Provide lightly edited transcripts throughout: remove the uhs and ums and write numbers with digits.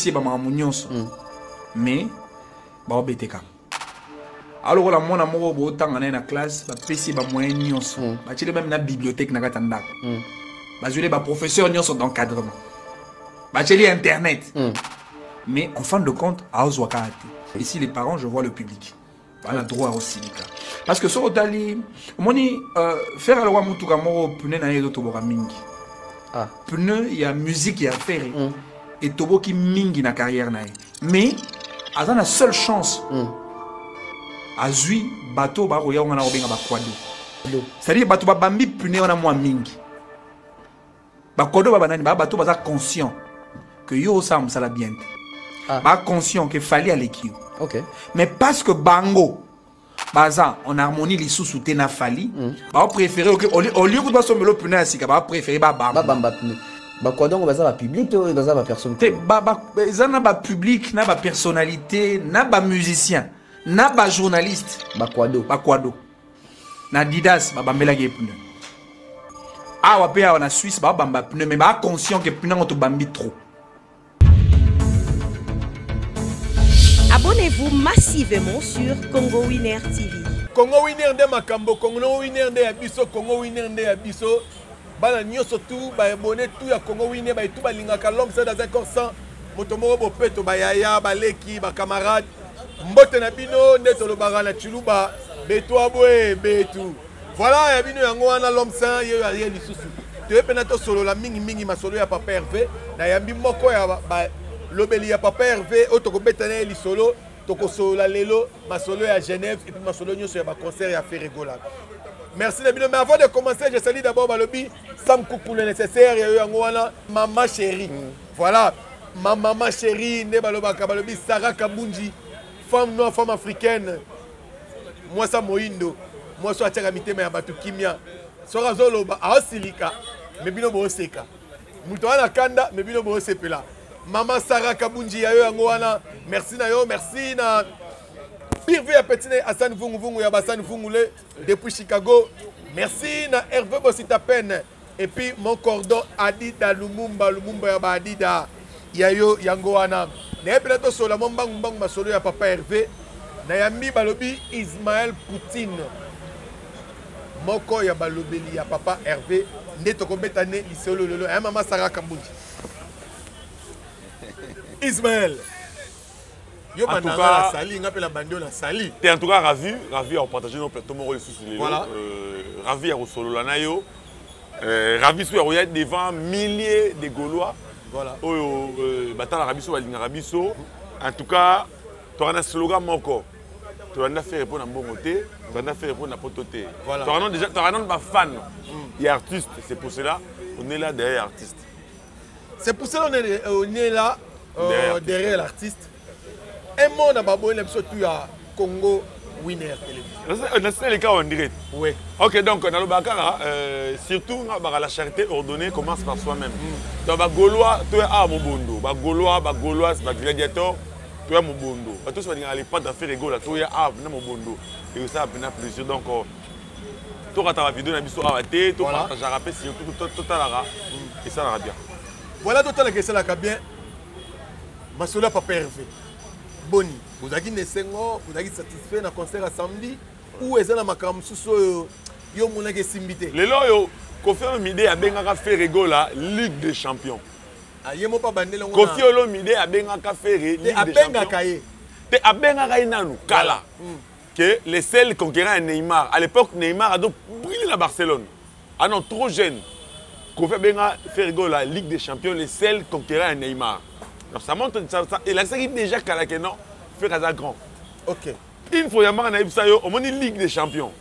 ye bamakambo nyonso, mais baobete kaka. Alokola mwana moko bootanga na ye na classe, bapesi ye bamoyen nyonso, batieli même na bibliothèque na kati ya ndako, bazweli baprofesseur nyonso d'encadrement, batieli internet, mais en fin de compte aozwa kaka te. Ici les parents, je vois le public bana droit osilika, parce que soki otali, omoni Ferre alokwa motuka moko, pneu na ye ezotoboka mingi. Pneu ya musique ya Ferre etoboki mingi na carrière na ye, mais aza na seule chance, azwi bato bakoya ngo na kobenga bakwado, c'est-à-dire bato babambi pneu wana mwa mingi. Bakwado ba banani? Baa bato baza conscient que yo osala mosala bien te, ba conscient que Fally aleki yo, mais parce que bango baza en harmonie lisusu te na Fally, baopréféré au lieu kutu basombela pneu ya sika, baopréféré babamba. Babamba pneu. Bakwadongo baza bapublic to baza bapersonne? Te, eza na bapublic, na bapersonnalité, na bamusicien, na bajournaliste. Bakwado. Bakwado na Adidas babambelaki ye pneu awa mpe awa na Suisse babamba pneu, mais baconscient que pneu yango tobambi trop. Abonnez-vous massivement sur Congo Winner TV. Congo Winner nde makambo, Congo Winner nde ya biso, Congo Winner nde ya biso. Bana nyonso tu baabonné tu ya Congo Winner, baetu balingaka l'homme saint dans un corps saint. Moto moko bopeto, bayaya, baleki, bacamarade. Mbote na bino nde tolobaka na Chiluba, betu abwe, betu. Voilà ya bino yango wana l'homme saint ye ye lisusu. Toye pena tosolola mingi mingi masolo ya Papa Hervé, na yambi moko ya ba lobeli ya Papa Hervé oyo tokobeta na ye lisolo, tokosolola lelo masolo ya Genève et puis masolo nyonso ya ba concert ya Ferre Gola. Merci na bino, mais avant de commencer, je salue d'abord balobi Sam Kuku le nécessaire ya yo yango wana maman chérie. Voilà, ma maman chérie nde balobaka balobi Sarah Kabunji, femme noire, femme africaine. Mwasa moindo, mwasa atiaka mitema ya bato kimia. Soki azoloba aosilika, mais bino booseka. Moto wana kanda, mais bino boosepela. Mama Sarah Kabunji ya yo yango wana, merci na yo, merci na Pirve ya petit na Hassan Vungu Vungu ya Bassan Vungule depuis Chicago. Merci na Hervé Bosita Pen et puis mon cordon Adida Lumumba Lumumba ya ba Adida ya yo yango wana. Na yebi na tosola mwa mbangu mbangu masolo ya Papa Hervé. Na yambi balobi Ismaël Poutine, moko ya balobeli ya Papa Hervé nde tokobeta ne lisolo lelo ya Mama Sarah Kambunji. Ismaël, yo En tout bandanga cas- na sali nga mpe na bandi oyo na sali. Te, en tout cas ravi, ravi ya kopartage no plateau moko lisusu lelo. Voilà. Ravi ya kosolola na yo, ravi so ya koya devant milliers de Gaulois oyo batalaka biso, balingaka biso. En tout cas toka na slogan moko: tolanda Ferre mpo na mbongo te, tolanda Ferre mpo na poto te. Voilà. Toka déjà, toka nano bafan ya artiste, c'est pour cela on est là derrière artiste. C'est pour cela on est là Derrière. Derrière l'artiste. Un mot na baboye na biso tu ya Congo Winner Télévision. Nasala leka en direct. Oui. Ok, donc nalobaka kaka, surtout nga baka la charité ordonnée commence par soi-même. Donc bagaulois toya awa mobondo, bagaulois, bagauloise, bagladiateur toya mobondo, bato nyonso balingaka lepate ya Ferre Gola toya awa na mobondo, ekosala mpena plaisir. Donc tokata bavideo na biso awa te, topartageaka mpe, surtout totalaka, esalaka bien. Voilà, totalaka, esalaka bien. Masolo ya Papa Hervé, boni bozalaki na esengo, bozalaki satisfait na concert ya samedi ou eza na makambo mosusu oyo yo omonaki esimbi te? Lelo oyo Koffi Olomide abengaka Ferre Gola Ligue des champions. Aye mo mpa bandeli yango. Koffi Olomide abengaka Ferre te Ligue des abengaka champions. Ye. Te, abengaka ye nanu kala que le seul conquérant ya Neymar. À l'époque Neymar azo briller na Barcelone, ah non, trop jeune. Koffi abenga Ferre Gola Ligue des champions, le seul conquérant ya Neymar. Donc ça montre ça elakisaki déjà kala que non, Ferre aza grand. Une fois yambaka nayebisa yo, omoni Ligue des champions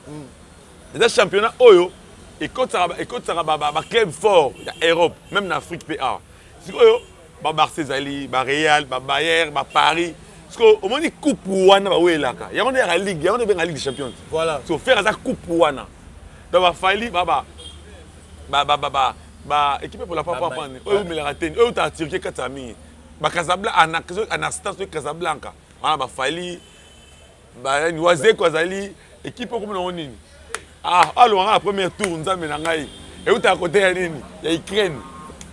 eza championnat oyo ekotisaka baclub fort ya Europe, même na Afrique mpe awa. Sikoyo babarça ezali, bareal, babayer, baparis. Sikoyo omoni coupe wana bawelaka yango nde yaka ligue, yango nde obenga Ligue des champions. So Ferre aza coupe wana. Donc bafali ba ba ba ba ba ba équipe pour la papa pani oyo eumelaka te, oyo eutaka Turquie kati ya mingi, bacasablanca, Anastas oyo Casablanca wana, bafali bayani Wazeko azali équipe okomi nango nini, ah, alongaka na premier tour. Nzambe na ngai, eutaka kote ya nini, ya Ukraine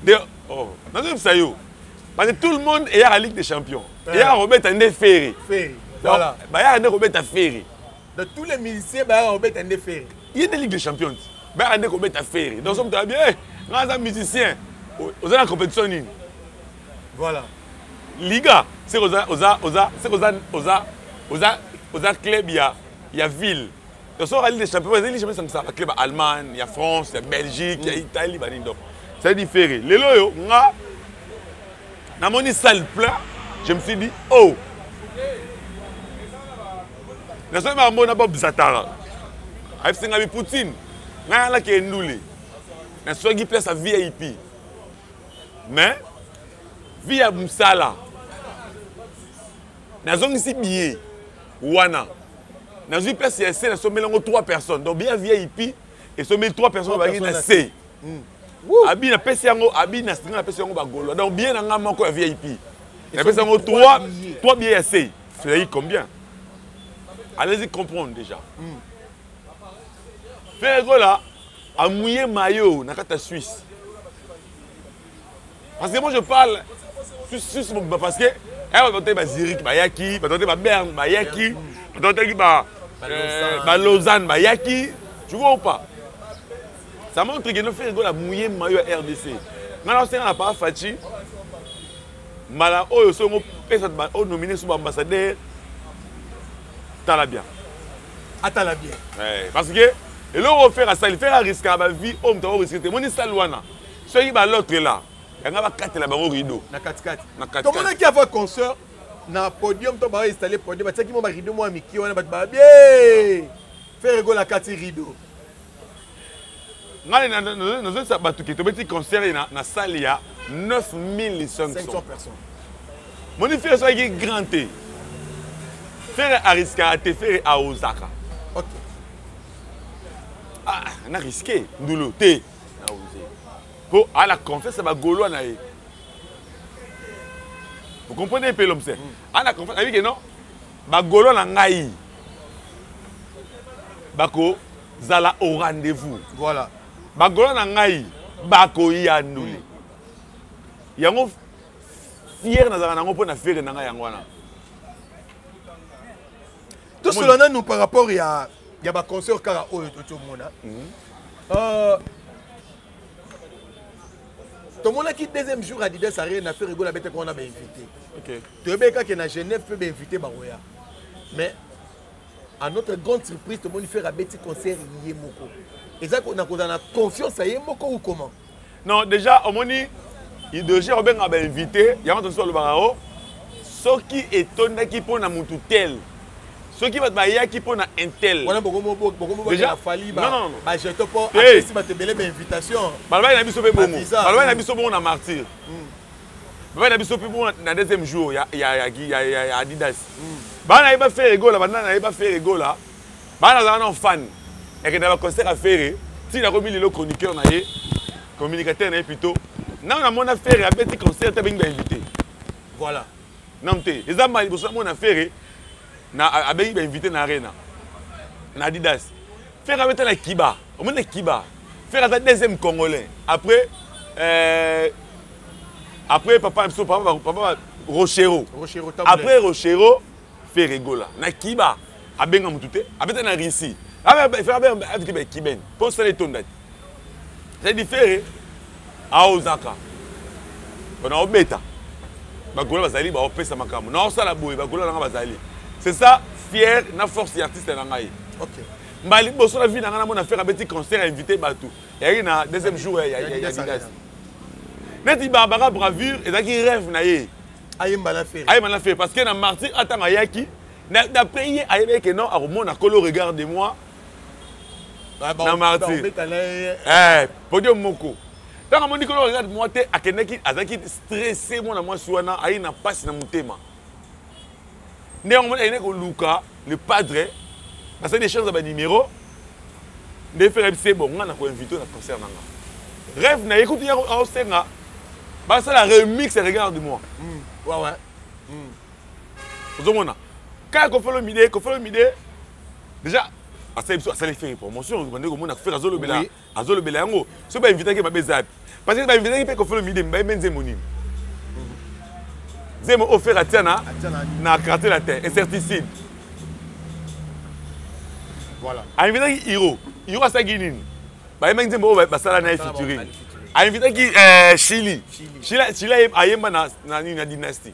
nde. Oh, nazoyebisa yo. Parce que tout le monde eyaka Ligue des champions, eyaka kobeta nde Ferre. Voilà. Bayaka nde kobeta Ferre. Donc tous les musiciens bayaka kobeta nde Ferre. Ye nde Ligue des champions ti, bayaka nde kobeta Ferre. Donc so moto abi nga aza musicien, oza na compétition nini? Voilà. Liga, c'est oza oza oza c'est oza oza oza oza club ya ville. Donc so Ligue des champions, Ligue des champions ça ba club Allemagne, ya France, ya Belgique, ya Italie, ba nini. Donc c'est différé. Lelo yo nga namoni salle plein, je me suis dit oh. Nasoki makambo na Bob Zatara. Ayebisi nga bi Poutine, nga alaki endule. Nasoki place ya VIP. Mais vie ya musala. Nazongisi billet wana. Nazwi place ya C, nasombeli yango 3 personnes. Donc billet ya VIP esombeli 3 personnes bangi na C. Abi napesi yango, abi na singa napesi yango ba Gaulois. Donc billet na nga moko ya VIP. Napesi yango 3 billets ya C. C'est combien? Allez-y comprendre déjà. Ferre Gola a mouillé maillot na kata Suisse. Parce que moi je parle Suisse, Suisse, parce que eh, ba ba Zurich ba yaki, ba ba Berne ba yaki, ba ba ba Lausanne ba yaki, tu vois ou pas? Ça montre que nous Ferre Gola a mouillé maillot à RDC. Nga na senga na pa Fatshi. Mala oyo songo pesa ba o nominé sous ambassadeur. Tala bien. Atala bien. Eh, parce que eloko faire ça, il fait un risque à ma vie, homme t'as risqué. Moni sale wana. Soki ba l'autre là, yanga ba katela bango rideau. Na katikati. Na katikati. Tomona ki avant concert na podium to ba installer podium, ba tiaki mo ba rideau mo miki wana ba ba bien. Ferre Gola kati rideau. Ngale na na na sa batu ki to beti concert na salle ya 9500 500 personnes. Moni Ferre soki grand T. Ferre a risqué à te faire à Osaka. OK. Ah, on a risqué ndulu T. Na osé. Pour à la confiance ba Gaulois na ye. Vous comprenez un peu l'homme c'est? À la confiance, avec non? Ba Gaulois na ngai. Bako zala au rendez-vous. Voilà. Ba Gaulois na ngai bako ya ndule. Yango fier na zala nango pona fier na ngai yango wana. Tout cela nous par rapport ya ya ba concert kaka oyo to mona. Tomonaki deuxième jour Adidas Arena Ferre Gola bete ko na ba invité. OK. Toyebeka ke na Genève pe ba invité ba roya. Mais à notre grande surprise tomoni Ferre abeti concert ye moko. Eza ko na kozana confiance ya ye moko ou comment? Non, déjà omoni idéologie obenga ba invité, yango to solo ba o soki etondaki pona mutu tel. Soki bato bayaki pona intel. Wana bokomo bokomo Déjà, ba fali ba non, non, non. ba jeto po Hey. apesi bato ebele ba invitation. Balobaki na biso pe bongo. Ba visa. Balobaki na biso bongo na martyr. Balobaki na biso pe bongo na deuxième jour ya ya ya ya ya ya Adidas. Bana yeba Ferre Gola, bana na yeba Ferre Gola. Bana za na fan. Ekenda ba concert à Ferre, ti na komi lelo chroniqueur na ye, communicateur na ye plutôt. Na na mona Ferre abeti concert ta bengi ba invité. Voilà. Non te, eza mali boso mona Ferre na abengi ba invité na arena. Na Adidas. Ferre abeta na Kiba. Omona Kiba. Ferre aza deuxième congolais. Après après papa biso papa papa Rochero. Rochero Tabule. Après Rochero Ferre Gola na Kiba abenga mutu te, abeta na Russie. Abe Ferre abe invité ba Kiben. Pour ça les tonda. C'est différé à Osaka. On a obeta. Ba Gola bazali ba opesa makambo. Na osala boye ba Gola nanga bazali. C'est ça fier na force artiste na ngai. OK. Mbali boso la vie na ngana mona faire un petit concert invité bato. Ya na deuxième jour ya ya ya Adidas. Neti Barbara Bravure ezaki rêve na ye. Ayemba na Ferre. Ayemba na Ferre parce que na martyr atanga yaki d'après ye ayebaki que non akomona kolo regarde de moi. Na martyr. Eh, podium moko. Tant amoni kolo regarde moi te akendaki azaki stressé mona mwasi wana ayi na passe na motema. Nde ngomona ayine koluka le padre parce que des chances ba numéro nde Ferre c'est bon nga na ko inviter na concert nanga. Rêve na écoute ya osenga ba sala remix regarde moi. Ouais ouais. Ozomona. Kaka Koffi Olomide, Koffi Olomide déjà asali biso asali faire promotion bande komona Ferre azolobela azolobela yango. So ba inviter ki ba bezapi. Parce que ba inviter ki pe Koffi Olomide ba benze monini. Nzembo oyo Ferre atia na na quartier latin, incertitude. Voilà. A invitaki Hiro. Hiro asalaki nini? Bayembaki nzembo oyo basala na ye featuring. A invitaki euh, Chili. Chili, Chili ayemba na na nini na dynastie.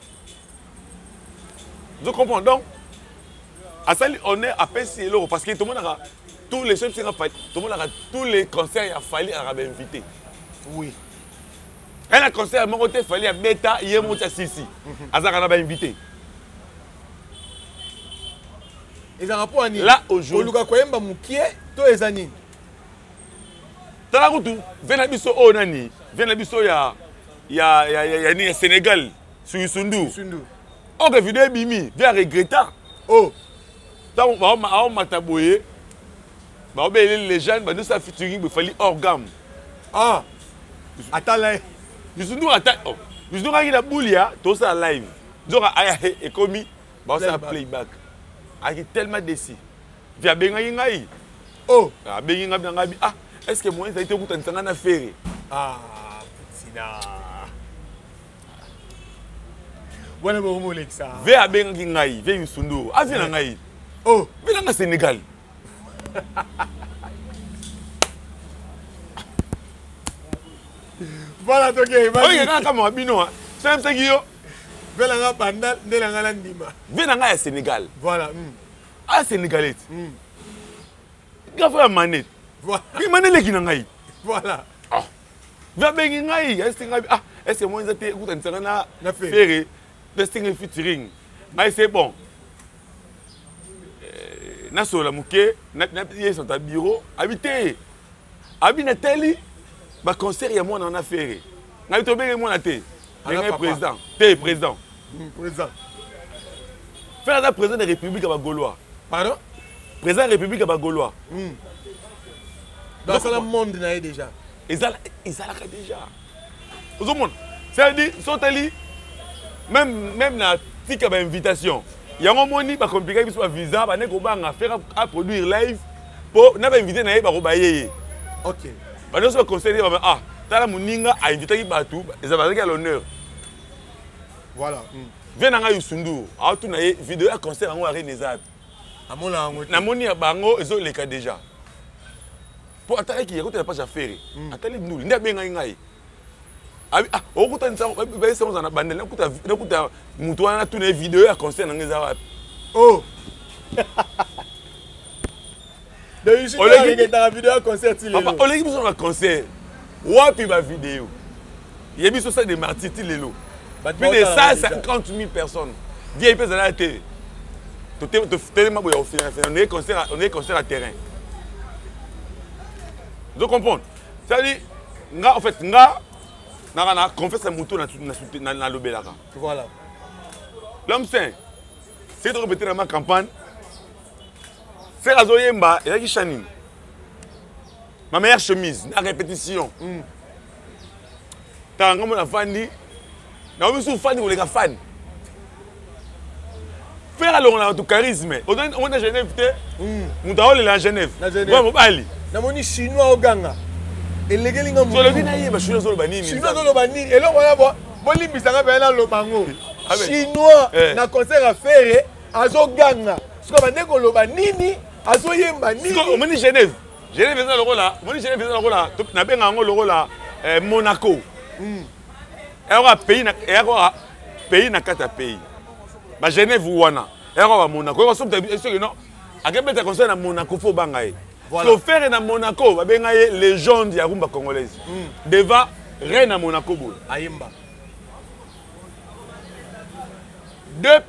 Vous comprenez donc asali honneur apesi eloko parce que tomonaka tous les soki tomonaka tous les concerts ya Fally alaka ba invité. Oui. Aya na concert moko te Fally abeta ye moko tia sisi. Azalaka na ba invité. Ezalaka mpo nini? Là aujourd'hui. Oluka koyemba mukie to eza nini? Tala kutu ve na biso oyo nani? Ve na biso ya ya ya ya, ya, ya Sénégal sur Youssou N'Dour. Oke video ebimi, ve regretta. Oh. Tango aomata boye baobeleli legende bandosala featuring boye Fally hors gamme. Ah. Atala ye. Youssou N'Dour ata oh. Youssou N'Dour ayaki na bulia tosala live. Nzoka aya ekomi baosala playback. Ayaki tellement déçu. Puis abengaki ngai. Oh. Abengi ngai na ngai ah est-ce que moyen ezali te okutanisa ngai na Ferre? Ah, Sina. Wana bokomolekisa. Ve abengaki ngai, ve Youssou N'Dour. Avi na ngai. Oh. Ve na ngai Sénégal. Voilà toke. Oyo kaka kama bino. Soki msaki yo. Ve na ngai banda nde na ngai na ndima. Ve na ngai ya Sénégal. Voilà. Ah Sénégalais. Grand frère Mané. Voilà. Oui, Mané leki na ngai. Voilà. Ah. Ve abengi ngai, ayesi ngai ah, est-ce que moi nzate ekutanisa ngai na Na Ferre. Ferre, testing featuring. Ngai c'est bon. Nasolola moke, ye santa bureau, abi te. Abi natali ba concert ya mwana wana Ferre. Ngai tobenge mwana te. Ala Ngai papa. président. Te président. Président. Ferre aza président de la République ya ba Gaulois. Pardon? Président de la République ya ba Gaulois. Donc ça monde na ye déjà. Ezala ezalaka déjà. Ozomona. C'est-à-dire sotali même na tika ba invitation. Yango moni ba compliquer biso ba visa ba ne ko banga faire à produire live po na ba invité na ye ba ko ba ye. OK. Ba nyonso ba conseiller ba ah tala moninga a invitaki bato eza bazalaki à l'honneur. Voilà. Vie na ngai Youssou N'Dour, aotuna ye vidéo ya concert yango arena eza wapi? Amona yango te. Namoni ya bango ezoleka déjà. Po atalaki ya kotala page ya Ferre. Atali nduli nde abengaki ngai. Abi ah okutanisa bayesa ozala na bandel nakuta nakuta moto wana natuna ye vidéo ya concert na ngai eza wapi? Oh. Donc Youssou N'Dour areketaka vidéo ya concert ti lelo. Papa oleki biso na concert. Wapi ba vidéo? Yebi biso stade des Martyrs ti lelo. Plus de 150 000 personnes. VIP ezalaka te. Totelema boye ya on est concert on est concert à terrain. Vous comprenez? C'est-à-dire nga en fait nga naka na confesse ya moto na na lobelaka. Voilà. L'homme saint. C'est de répéter dans ma campagne. Frère azoyemba ezalaki chanine. Ma meilleure chemise na répétition. Tala ngambo na fandi. Na biso fandi koleka fan. Frère alongola bato charisme. Omoni na Genève te. Moto aolela na Genève. Na Genève. Mwa mobali. Namoni chinois oganga. Elekeli nga motu. Tolobi na ye ba chinois azoloba nini? Chinois azoloba nini? Eloko wana bo bolimbisanga mpenza naloba yango. Chinois na concert ya Ferre azoganga. Sikoyo bande koloba nini? Azoyemba nini? Sikoyo omoni Genève. Genève eza lokola, omoni Genève eza lokola, nabenga yango lokola Monaco. Eyaka pays na eyaka pays na kati ya pays. Ba Genève wana, eyaka ba Monaco. Eyaka soki soki non, akebeta concert na Monaco faut banga ye. Voilà. So Ferre na Monaco, babenga ye légende ya rumba congolaise. Devant reine na Monaco boye. Ayemba. Deux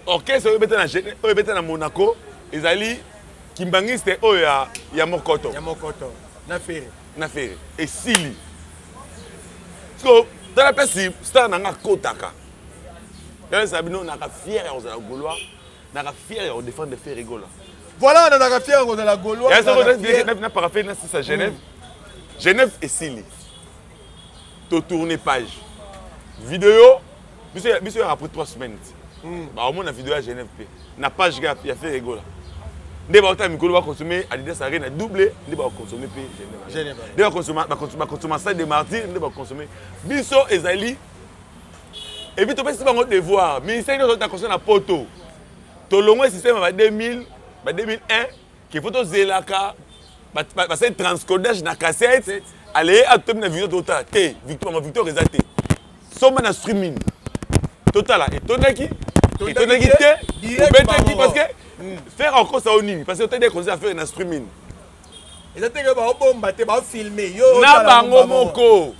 orchestre oyo ebeta na Genève, oyo ebeta na Monaco ezali kimbangiste oyo ya Mokoto. Ya Mokoto na Ferre. Na Ferre esili. So tala place star na nga kotaka. Tala sabino naka fier ya kozala Gaulois, naka fier ya défendre Ferre Gola. Voilà, on a fier ya kozala Gaulois. Ya soko na paraphé na sisa Genève. Genève esili. To tourner page. Vidéo biso ya après 3 semaines. Ba omona vidéo ya Genève pe. Na page ya Ferre Gola. Nde ba ota mikolo ba consommer Adidas Arena double, nde ba consommer pe Genève. Genève. Nde ba consommer, ba consommer, ba consommer salle des Martyrs, nde ba consommer. Biso ezali Et puis topesi bango devoir. Ministère nyonso ta concert na poto. Tolongwe système ya ba 2000, ba 2001 qu'il faut tozelaka basali transcodage na cassette aleye atomi na victoire totala te victoire ma victoire eza te somba na streaming totala etondaki etondaki te obetaki parce que hmm. faire okosa o nini parce que otali conseil affaire na streaming eza te ke baobomba te baofilme yo na bango moko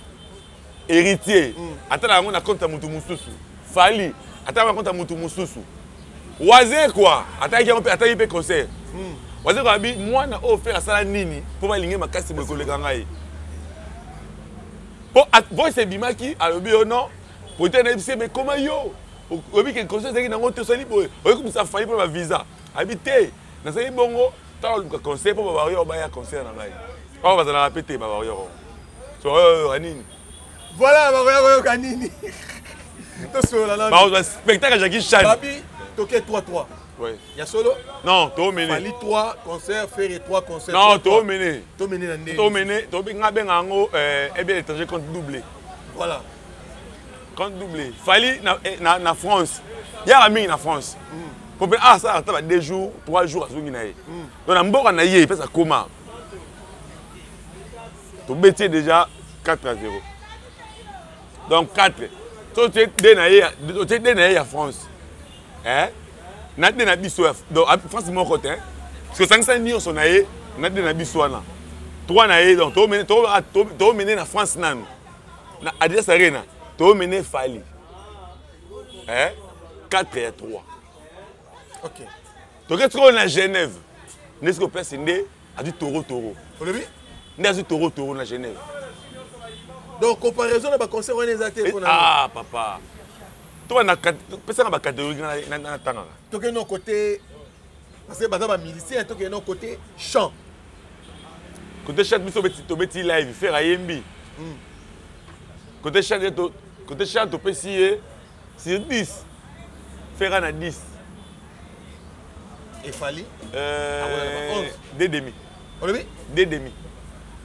héritier hmm. atala yango na compte ya motu mosusu fali atala na compte ya motu mosusu waze kwa atalaki yango mpe atalaki mpe concert hmm. waze kwa abi mwana oyo fere asala nini mpo balingi makasi boye koleka ngai mpo voice ebimaki alobi yo non pote nayebisi ye mais koma yo oyebi ke concert ezalaki nango te osali boye oyekumisa fali mpo na bavisa abi te nazali bongo ntango oluka conseil mpo babario baya concert na ngai oyo bazalaka mpe te babario so oyoka nini voilà bakoya koyoka nini tosolola nanu bakozwa spectacle jackie chan babi toke 3 3 Ouais. Ya solo Non, to mené. Fali 3 concert, Ferre 3 concert. Non, to mené. To mené na ndenge. To mené, to nga benga yango euh eh bien étranger compte doublé. Voilà. Compte doublé. Fali na, eh, na, na France. Yaka mingi na France. Mm. Po ah ça ata ba 2 jours, 3 jours azongi na ye. Mm. Donc na mboka na ye pesa koma. Tobeti déjà 4 à 0. Donc 4. To tie 2 na ye, to tie 2 na ye ya France. Hein? Na 2 na biso ya donc France moko te. Parce que sangisa nyonso na ye na 2 na biso wana. 3 na ye donc to mene to to mene na France nanu. Na Adidas Arena to mene Fally. Hein? 4 ya 3. OK. Toke sikoyo na Genève. Nde sikoyo place nde azwi toro toro. Olobi? Nde azwi toro toro na Genève. Donc comparaison na ba concert wana eza te pona. Ah papa. To na pesa na ba catégorie na na tangaka. Toke no côté parce que baza ba musiciens toke no côté chant. Côté chant biso beti to beti live faire ayembi. Mm. Côté chant to côté chant to pesi ye sur 10. Faire na 10. Et Fally euh, 2 demi. Olobi? 2 demi.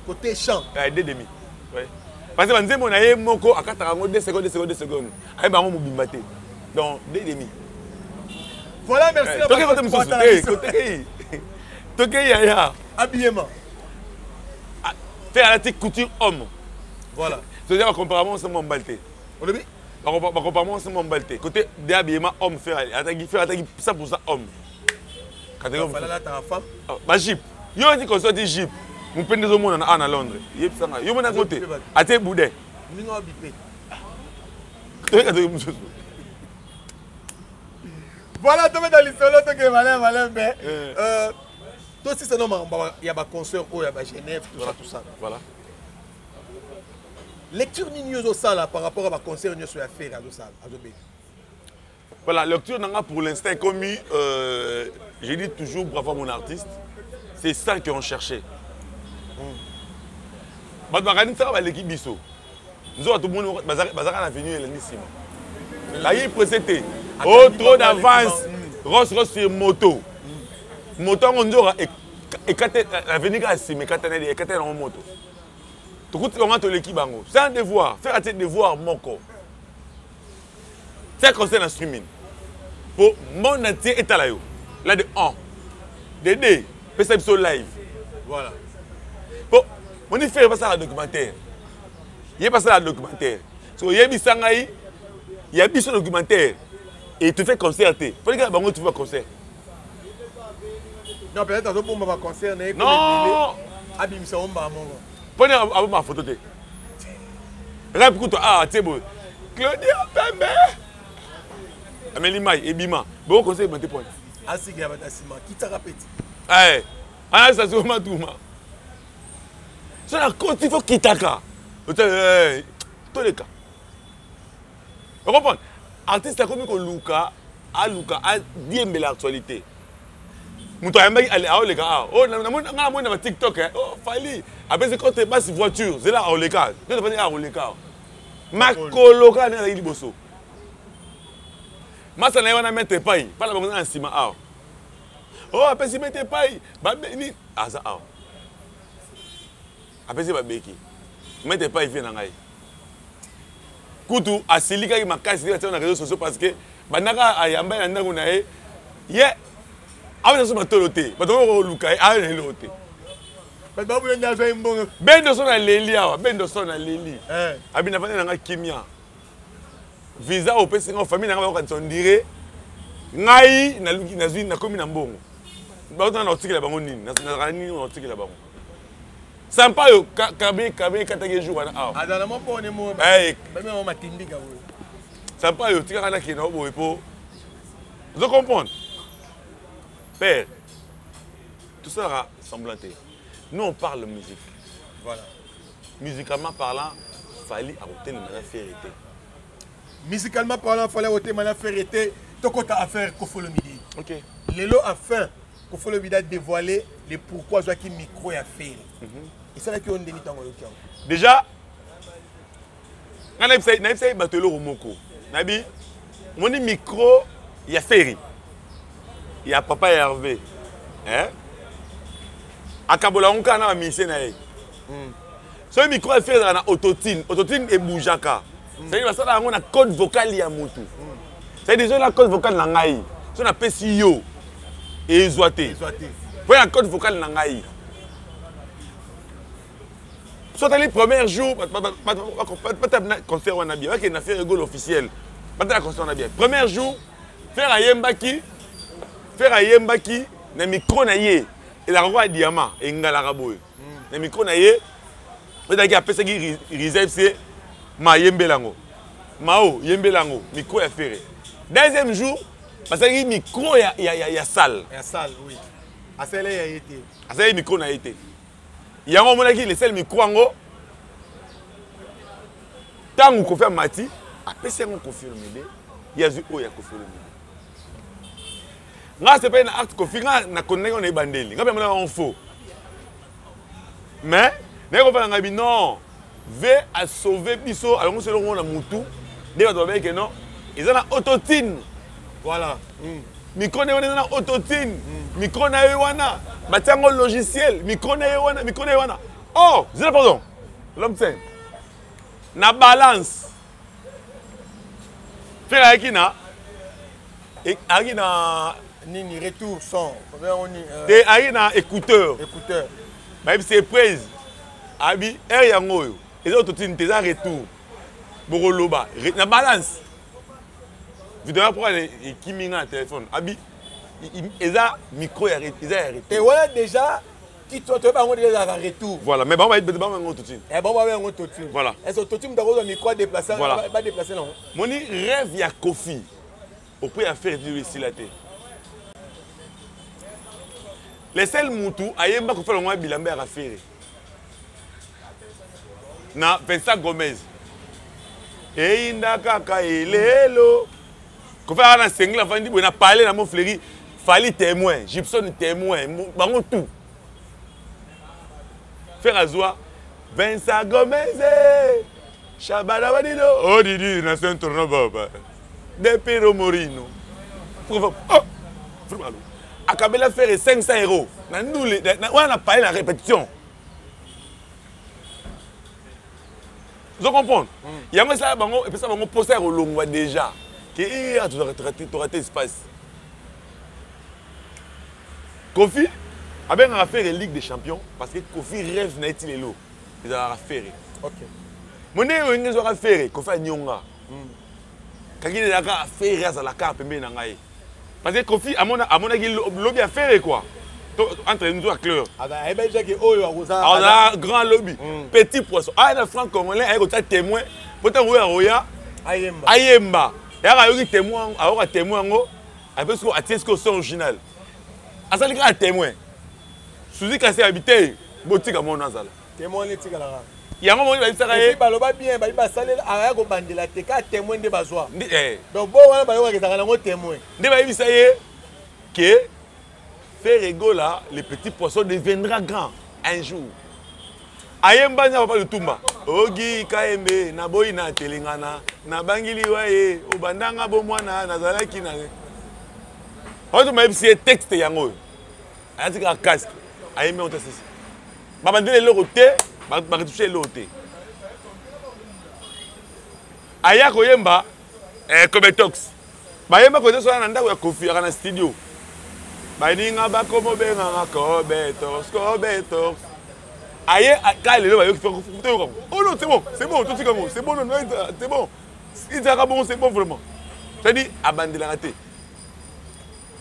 Côté chant. Ouais, 2 demi. Ouais. Parce que banzembo na ye moko akataka yango 2 secondes 2 secondes 2 secondes. Ayeba yango mobimba te. Donc 2 demi. Voilà, merci. Eh, toke kote mosusu te, kote kei. Toke yaya. Habillement. Ah, te alati couture homme. Voilà. C'est-à-dire comparément c'est mon balté. Olobi? Bakompare mwasi mwa mobali te côté de habillement homme fer ataki fer ataki 100% homme. Catégorie ba jupe. Yo oti konso ti jupe. Mupende zo mona na a na Londres. Yebisa nga yo mona kote. Ate boudin. Ninga bipe. Toyeka toki mosusu. Voilà, tobeta lisolo toke malin malin mais euh, tosisa no makambo ya baconcert oyo ya bagenève tout ça tout ça. Voilà. Lecture nini yo ozosala par rapport à baconcert nyonso ya Ferre azosala azobeta? Voilà, lecture nanga pour l'instant est commis, euh, je dis toujours bravo à mon artiste, c'est ça qu'on cherchait. Bato bakanisaka baleki biso nzoka tomoni bazalaka na venu elandi nsima bayi presse te oh trop d'avance ross ross sur moto moto yango nzoka ekate avenue kaka nsima ekatana ekatana yango moto tokuti bango toleki bango c'est un devoir faire atie devoir moko tia conseil na streaming po monde entier etala yo là de 1 de 2 pesa biso live voilà po moni faire basala documentaire ye basala documentaire so oyebisa ngai ya biso documentaire et tu fais concert te fali kaka bango tu fais concert non peut-être azobomba baconcert na ye non abimisa ngo mbala moko mpo nini abomba foto te rap kutu ah atie boye claudia pembe ameli mai ebima bongo conseil ebima te pone asikela bato ya nsima kitaka peti anasa soko matuma so na koti fo kitaka toleka ocomprendre artiste akomi koluka aluka adiembela actualité moto ayambaki aoleka awa oh, nga namoni na batiktok eh. oh, fali apesi contre basi voiture zela aoleka nde tofandi akoleka awa makolo kaka ndenge azalaki liboso masa na ye wana maître epai mpala bango na nsima awa o oh, apesi maître epai babeni aza awa apesi babeki maître epai vie na ngai Kutu asilikaki makasi te na réseaux sociaux parce que bandaka ayamba ye na ndako na ye, ye aweza so matolo te, bato bako koluka ye ayo na eloko te. Bato babuya nde azwa ye mbongo. Bendo so naleli awa, bendo so naleli. Eh. Abi nafandi na nga kimia. Visa opesi nga, famille na nga bakokanisa on dirait ngai naluki nazwi nakomi na mbongo. Bato na otikela bango nini? Nazalaka nini na otikela bango? Sampa yo kabe kabe kataki jour wana awa. Azala mwa pone mo. Eh. Babi mwa matindika boye. Sampa yo tikaka na kina boye po. Ozo comprendre? Père, tout ça semblant te. Nous on parle musique. Voilà. Musicalement parlant, Fally akotelema na Ferre te. Musicalement parlant, Fally akotelema na Ferre te. Tokota affaire Koffi Olomide. OK. Lelo afin Koffi Olomide a dévoilé le pourquoi azwaki micro ya Ferre. Esalaki yo ndenge ntango oyoki yango? Déjà, nga nayebisa ye bato eloko moko. Nayebi, omoni micro ya Ferre ya papa Hervé. Hein? Akabola yango kaka na ba musicien na ye. Soki micro ya Ferre ezalaka na autotune, autotune ebougeaka. C'est-à-dire basala yango na code vocal ya mutu. C'est-à-dire soki na code vocal na ngai, soki napesi yo ezwa te. Ezwa te. Po na code vocal na ngai. Soki otali premier jour, batala na concert wana bien, bakende na Ferre Gola officiel. Batala concert wana bien. Premier jour, Ferre ayembaki, Ferre ayembaki na micro na ye. Ezalaka lokola diamant, engalaka boye. Na micro na ye, ezalaki apesaki Riza FC, ma yembela yango. Mao yembela yango, micro ya Ferre. Deuxième jour, basalaki micro ya salle. Ya salle, oui. Asala ya ye te. Asalaki micro na ye te. Yango omonaki le seul micro yango ntango Koffi amati, apesi yango Koffi Olomide, ye azwi oyo ya Koffi Olomide. Nga sepeli na acte Koffi, nga na condamnaki yango na ebandeli. Nga mpe namonaki yango faux. Mais naye kofanda ngai bi non, V a sauvé biso, alongisi eloko moko na mutu, nde bato babeki ke non, eza na autotune. Voilà. Micro na ye wana eza na autotune. Micro na ye wana, batia yango logiciel. Micro na ye wana, micro na ye wana. Oh, zela pardon. L'homme saint. Na balance. Ferre ayaki na, e, ayaki na nini retour son. Te ayaki na écouteur. Écouteur. Bayebi c'est prise. Abi air yango oyo. Eza autotune te, eza retour. Bokoloba na balance. Vidéo ya pour ekimi nga na téléphone. Abi eza micro ya eza ya retour. Et voilà déjà qui toi toi bango déjà ezalaka retour. Voilà, mais bango ba bango yango autotune. Eh bango ba yango autotune. Voilà. Est-ce autotune d'abord micro déplacer Voilà. ba déplacer non. Moni rêve ya Koffi auprès ya Ferre du esila te. Les seuls mutu ayemba Koffi longo bilamba ya Ferre. Na Vincent Gomez. Eyinda kaka elelo. Koffi aka na sengla afandi boye na palais na Montfleury, Fally témoin, Gibson témoin, bango tout. Ferre azwa Vincent Gomez. Shabada Badino. Oh Didi na Saint Tourno Baba. Depuis Romorino. Oh, vraiment. Akabela Ferre 500 euros. Na ndule, na wana na palais na répétition. Vous comprenez? Yango ça bango et puis ça bango poser rolongwa déjà. Que eh tu raté, tu raté espace. Koffi abengaka Ferre Ligue des Champions parce que Koffi rêve na eti lelo. Ezalaka Ferre. OK. Monde oyo ngezo ka Ferre, Koffi anyonga. Kaki ezalaka Ferre azalaka pembeni na ngai. Parce que Koffi amonaki lobby ya Ferre quoi. Entre nous à clair. Ah bah, eh ben, Jacques, oh, yo, akoza, Ah, on a grand lobby. Petit poisson. Ah, na franc congolais, aye kota témoin. Pota roya roya. Ayemba. Ayemba. Ya ka yoki témoin, ayoka témoin ngo. Après ce qu'on a ce qu'on son original. Asali ka témoin. Suzy Kassé habité, botika mon azala. Témoin le tika la. Yango moni ba bisaka Et ye. puis baloba bien, ba ba salela aya ko bandela te ka témoin de bazwa. Ndi, eh. Donc bo wana ba yoka kezaka nango témoin. Nde ba yebisa ye que Ferre Gola, le petit poisson deviendra grand un jour. Ayemba nya papa Lutumba. Ogi kaembe na boyi na telengana na bangili waye obandanga bo mwana nazalaki na. Oto mayebisi ye texte yango oyo. Ayati kaka casque. Ayembi yango ta sisi. Babandeli eloko te, ba retoucher eloko te. Aya koyemba eh, Kobetox. Bayemba Kobetox wana na ndako ya Koffi aka na studio. Baninga bakomobenganga Kobetox, Kobetox. Aye ka lelo bayoki toyoka. Oh non, c'est bon, c'est bon, totika ngo, c'est bon, non, c'est bon. Ezalaka bongo, c'est bon vraiment. C'est-à-dire abandelaka te.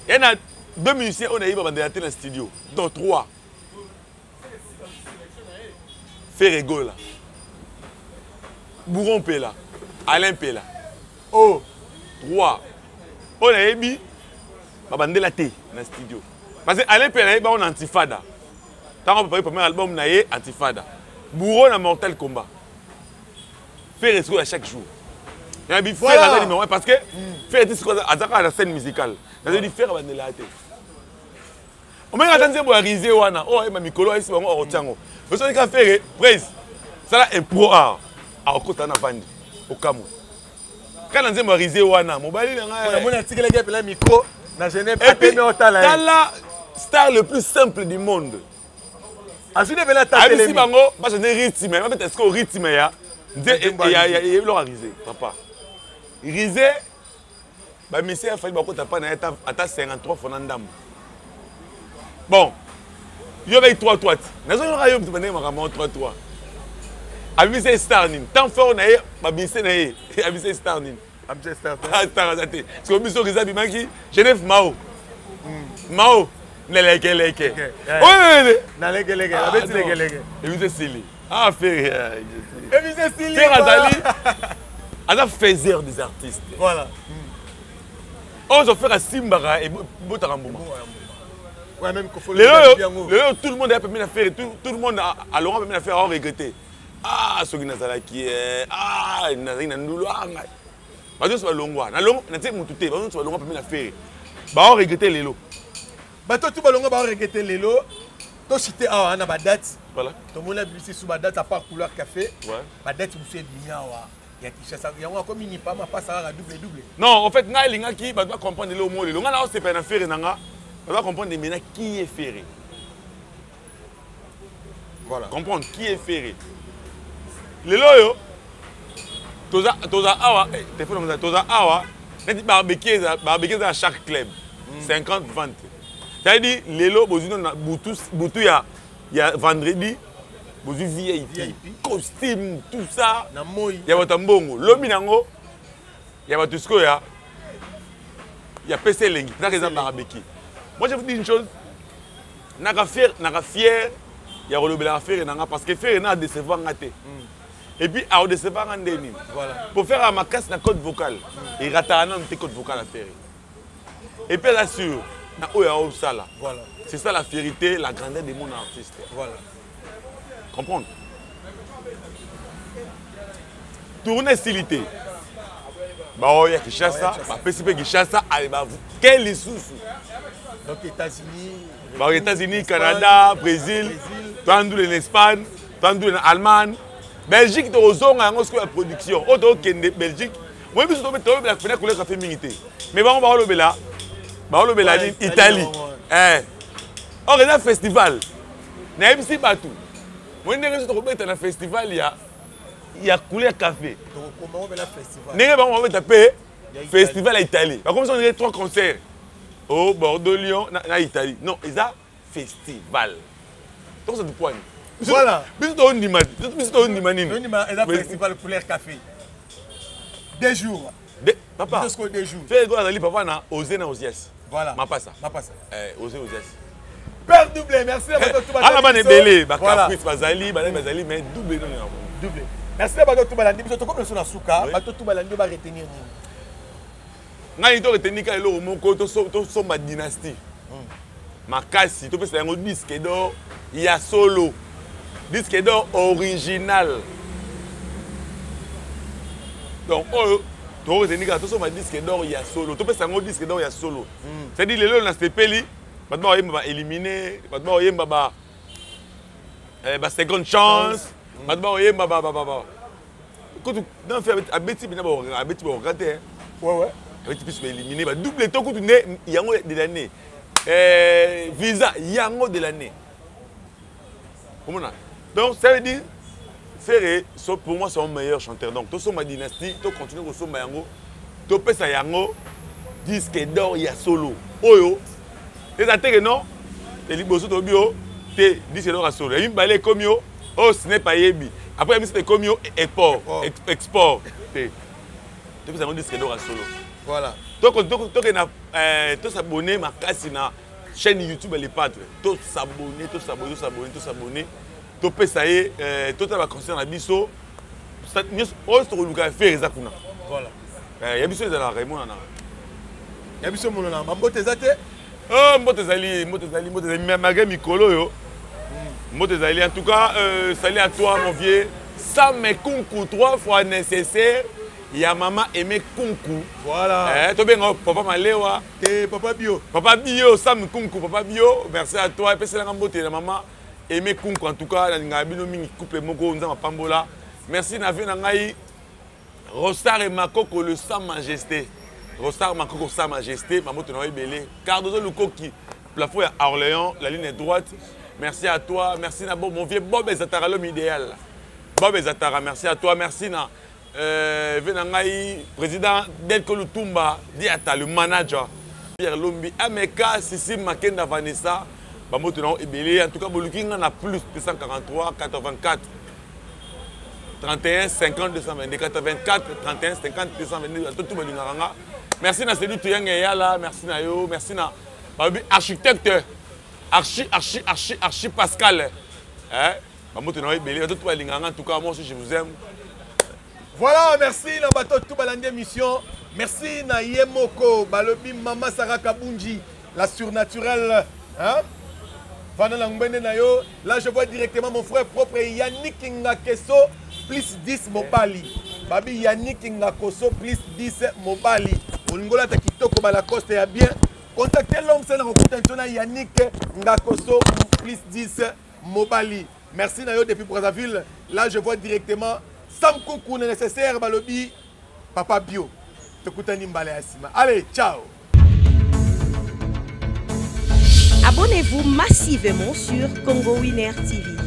Ya na deux musiciens oyo nayebi babandela te na studio. Donc trois. Ferre Gola. Bourron Pela. Alain Pela. Oh. Trois. Oyo nayebi babandela te na studio. Parce que Alain Pela nayebi bango na Antifada. Ntango bapaki premier album na ye Antifada. Bourreau na Mortal Kombat. Ferre sikoyo ya chaque jour. Nayebi Ferre aza numéro 1 parce que Ferre ti sikoyo aza kaka na scène musicale. Nayebi Ferre abandela te. Omeki ata nzembo ya rise wana oyo ayeba mikolo ayesi bango akotia yango. Osoki ka Ferre praise sala impro art akokota na vandi okamwe. Kaka na nzembo ya rise wana mobali na ngai. Namoni atikelaki epela micro na Genève atemi otala ye. Tala star le plus simple du monde. Azwi nde pela tatelemi. Ayebisi bango ba changer rythme, babeta sikoyo rythme ya nze ya ya eloko ya rise papa. Rise ba musiciens ya Fally bakota pa na ye ata 53 fois na ndambo. Bon, yo avec 3 3 ti. Nazo yoka yo mutu bandenge makambo 3 3. Abimisa star nini? Temps fort na ye, ba musiciens na ye, abimisa star nini? Abimisa star te. Ah, star aza te. Siko biso Riza abimaki Genève Mao. Mao na leke leke. Oyo na leke leke, abeti leke leke. Ebimisa sili. Ah Ferre. Ebimisa sili. Ferre azali aza faiseur des artistes. Voilà. Oyo Ferre asimbaka ebotaka mbuma. Ouais, même Kofo lelo lelo tout le monde a permis na Ferre, tout le monde alonga permis na Ferre a regretté. Ah soki nazalaki ah nazalaki na ndulu ah ngai. Bato nyonso balongwa natie motu te, bato nyonso balongwa pembeni na Ferre bao regrete lelo. Bato tu balongwa bao regrete lelo. Toshite awa na badate. Voilà. Tomoni abimisi su badate à part couleur café. Ouais. Badate mosusu ebimi awa ya Kinshasa yango akomi nipa mapasa kaka double double. Non, en fait ngai alingaki bato bacomprendre lelo mo lelo ngai naosepela na Ferre na nga, bato bacomprendre maintenant qui est Ferre. Voilà. Comprendre qui est Ferre. Lelo oyo toza toza awa téléphone toza toza awa neti barbecue eza barbecue eza na chaque club 50 vente. C'est-à-dire lelo bozwi na butu butu ya ya vendredi bozwi VIP, costume tout ça na moi ya bato ya mbongo lobi nango ya bato sikoyo ya ya pesa elengi mpaka eza barbecue. Moi je vous dis une chose, naka fier naka fier ya kolobelaka Ferre na nga parce que Ferre na adecevoir nga te. Et puis aodecevoir nga nde nini? Voilà. Pour faire makasi na code vocal, erataka nanu te code vocal ya Ferre. Et puis aza sûr na oyo aosala. Voilà. C'est ça la fierté, la grandeur de mon artiste. Voilà. Comprendre? Tourner esili te. Baoya Kinshasa, bapesi mpe Kinshasa, ale ke lisusu. Donc États-Unis, ba États-Unis, Canada, Brésil, toandule na Espagne, toandule na Allemagne, Belgique tokozonga yango sikoyo ya production. Oyo tokende Belgique, moi biso tolobela pena couleur café mingi te. Mais bango baolobela, baolobela nini? Italie. Eh. Or eza festival. Nayebisi bato. Moi ndenge biso tokobeta na festival ya ya couleur café. Tokokoma festival. Ndenge bango babeta pe festival ya Italie. Bakomisa on dirait 3 concerts. Oh Bordeaux, Lyon na, na Italie. Non, eza festival. Donc ça du poigne. Voilà. Biso to ndima, biso to ndima nini? Ndima eza festival couleur café. 2 jours. De, papa. Biso 2 jours. Ferre Gola azali papa na Osé na Osias. Voilà. Mapasa. Mapasa. Eh, Osé Osias. Père doublé, merci à bato tout Ala bana ebele, ba caprice bazali, bana bazali mais doublé non non. Doublé. Merci à bato tout balandi biso tokomi na suka, bato tout balandi ba retenir nini? Ngai to retenir ka eloko moko to somba dynastie. Makasi to pesa yango disque d'or ya solo. Disque d'or original. Donc oyo to retenir ka to somba disque d'or ya solo, to pesa yango disque d'or ya solo. C'est-à-dire lelo na sepeli bato bakoyemba ba éliminer, bato bakoyemba ba ba seconde chance, bato bakoyemba ba ba ba ba. Kutu non fait abeti bina ba abeti ba regretter. Ouais ouais. Abeti plus ba éliminer ba double to kutu ne yango de l'année. Visa yango de l'année. Comment? Donc ça veut dire Ferre, so, pour moi, c'est un meilleur chanteur. Donc, tosomba Dynastie, to continue kosomba yango, topesa yango disque d'or ya solo. Oyo, eza te que non, liboso toyebi yo te disque d'or ya solo. Ya mibale ekomi yo, oyo Snep ayebi. Après ya misato ekomi yo export, export te. Topesa yango disque d'or ya solo. Voilà. Tokende na tos'abonner makasi na chaîne YouTube ya Le Padre. Tos'abonner, tos'abonner, tos'abonner, tos'abonner. Topesa ye, totala baconcert na biso nyonso oyo tokoluka ya Ferre eza kuna. Voilà. Ya biso ezalaka emonanaka. Ya biso emonanaka. Bambote eza te? Oh, mbote ezali, mbote ezali, mbote ezali malgré mikolo oyo. Mbote ezali. En tout cas, salut à toi mon vieux Sam Kunku, 3 fois nécessaire. Ya mama Aimé Kunku. Voilà. Tobenga papa Malewa. Te papa Bio. Papa Bio, Sam Kunku, papa Bio. Merci à toi. Epeselanga mbote na mama Aimé Kunku. En tout cas, nalingaka bino mingi, couple moko Nzambe apambola. Merci na vie na ngai Rostar et Makoko le Sa Majesté. Rostar Makoko Sa Majesté, mamoto na ebele. Cardozo Lukoki, plafond ya Orléans, la ligne droite. Merci à toi, merci na mon vieux Bob Ezatara, l'homme idéal. Bob Ezatara, merci à toi, merci na vie na ngai président Delko Lutumba, Diata le manager. Pierre Lombi, Ameka, Sissi Makenda Vanessa, bamoto na ebele. En tout cas, boluki nga na plus 243 84 31 50 222 84 31 50 222. Tout tout balingaka nga. Merci na Céline Tuyanga Yala, merci na yo, merci na babi architecte archi archi archi archi Pascal. Hein, bamoto na ebele, tout balingaka nga. En tout cas, moi aussi je vous aime. Voilà, merci na bato tout balandi émission. Merci na Yemoko, balobi Mama Sarah Kabunji, la surnaturelle, hein? Vanda na ngbende na yo. Là, je vois directement mon frère propre Yannick Ngakeso plus 10 mobali. Babi Yannick Ngakoso plus 10 mobali. Olingola ta kitoko ba Lacoste ya bien. Contactez l'homme c'est na kokuta na Yannick Ngakoso plus 10 mobali. Merci na yo depuis Brazzaville. Là, je vois directement Sam Koukou nécessaire balobi Papa Bio. Tokutani mbala ya sima. Allez, ciao. Abonnez-vous massivement sur Congo Winner TV.